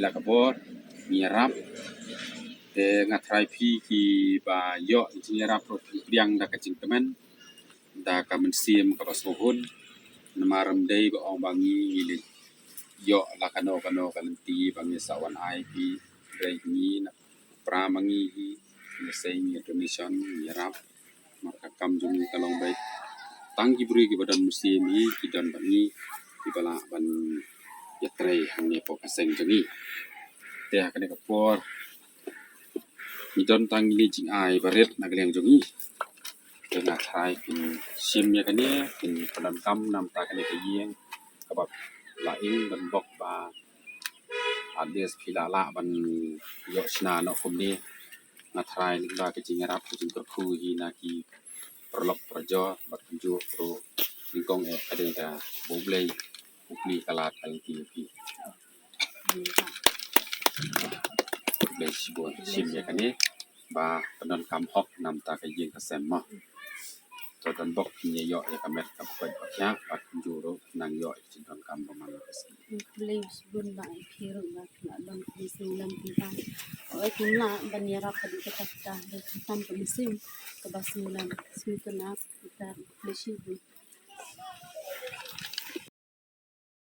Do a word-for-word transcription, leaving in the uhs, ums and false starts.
Da ka bor ngi ïarap, te nga tharai phi kiba ïoh ïa ka jingïarap ruh phi pdiang da ka jingkmen, da ka mynsiem kaba sngewhun. Namar ym dei ba ong ba ngi ngi leit ïoh la kano kano ka lynti ba ngi sa wan ai phi, hynrei ngi na pra ma ngi hi, ngi sei ngi donation, ngi ïarap. Namar ka kam jong ngi ka long beit tang ki briew kiba don mynsiem hi ki don bad ngi, kiba lah ban ïatrei hangne hapoh ka seng jong ngi. Te ha kane ka por ngi don tang kine ki jingai barit na ka liang jong ngi. Te nga tharai phin shim ïa kane, phin pyndonkam namar ta kane ka ïing kaba la ing donbok ba at least phi la lah ban ïoh shna noh kumne. Nga tharai lyngba ka jingïarap ka jingkyrkhu hi na ki paralok parajor bad kumjuh ruh nyngkong eh ka dei kaba U Blei u plie ka lad ka lynti ïa phi. U Blei shibun. Shim ïa kane ba pyndonkam hok namar ta ka ïing ka sem mo. To donbok phin ïoh ïa ka met kaba koit ba khiah bad kumjuh ruh nang ïoh ïa ka jingdonkam ba man la ka sngi. U Blei shibun ba ai phi ruh ba phi la don ka mynsiem lam pynban. Oi phi la ban ïarap ka dei kata kata da kata ka mynsiem kaba sngewlam sngewtynnat. Kata U Blei shibun.